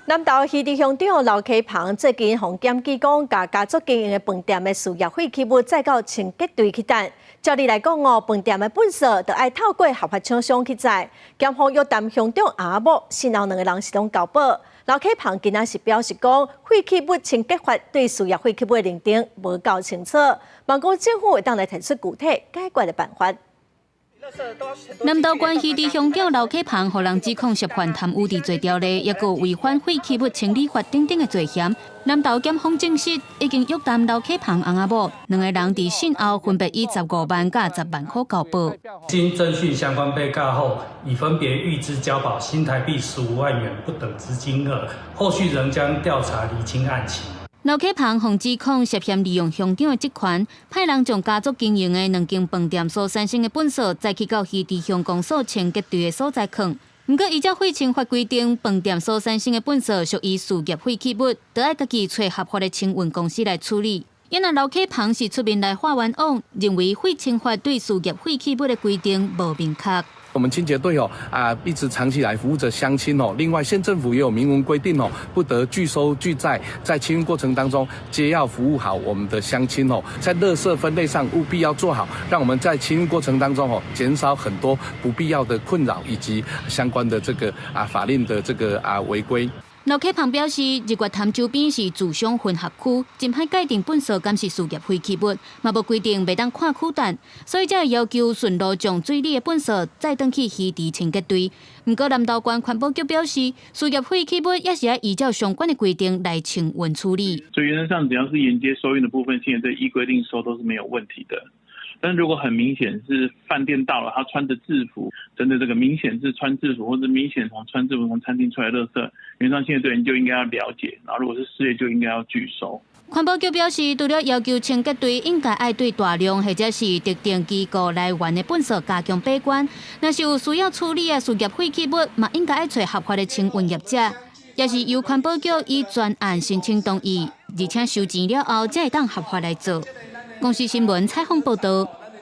南投魚池鄉長劉啟鵬最近予檢舉講，共家族經營的飯店的事業廢棄物載到清潔隊去擲。照理來講哦，飯店的糞埽著愛透過合法廠商去載。檢方約談鄉長阿某，訊後兩個人是攏交保。劉啟鵬今仔是表示講，廢棄物清潔法對事業廢棄物的認定無夠清楚，望講政府會當來提出具體解決的辦法。南投縣魚池鄉長劉啟鵬，予人指控涉犯貪污治罪條例，抑閣違反廢棄物清理法等等的罪嫌。南投檢方證實，已經約談劉啟鵬翁仔某，兩个人佇訊後分別以15萬佮10萬箍交保。經偵訊相關被告後，已分別諭知交保新台幣15萬元不等之金額，後續仍將調查釐清案情。劉啟鵬予指控涉嫌利用鄉長的職權，派人將家族經營的兩間飯店所產生的糞埽載去到魚池鄉公所清潔隊的所在囥。毋過依照廢清法規定，飯店所產生的糞埽屬於事業廢棄物，著愛家己揣合法的清運公司來處理。因為劉啟鵬是出面來化冤枉，認為廢清法對事業廢棄物的規定無明確。我們清潔隊哦啊，一直長期來服務着鄉親哦。另外，縣政府也有明文規定哦，不得拒收拒載，在清運過程當中，皆要服務好我們的鄉親哦。在垃圾分類上務必要做好，讓我們在清運過程當中哦，減少很多不必要的困擾以及相關的這個啊法令的這個啊違規。劉啟鵬表示，日月潭周邊是住商混合區，真歹界定糞埽敢是事業廢棄物，嘛無規定袂當看區擲，所以才會要求順路將水裡的糞埽載轉去魚池清潔隊。毋過南投縣環保局表示，事業廢棄物也是愛依照相關的規定來清運處理。所以原則上，只要是沿街收運的部分，現在依規定收都是沒有問題的。但如果很明顯是飯店到了，他穿着制服，真的這個明顯是穿制服，或者明顯從穿制服從餐廳出來垃圾，原則上清潔隊員就應該要了解，然後如果是事業就應該要拒收。環保局表示，除了要求清潔隊應該愛對大量或者是特定機構來源的糞埽加強把關，若是有需要處理的事業廢棄物，嘛應該愛揣合法的清運業者，也是由環保局以專案申請同意，而且收錢了後才會當合法來做。公視新聞採訪報道。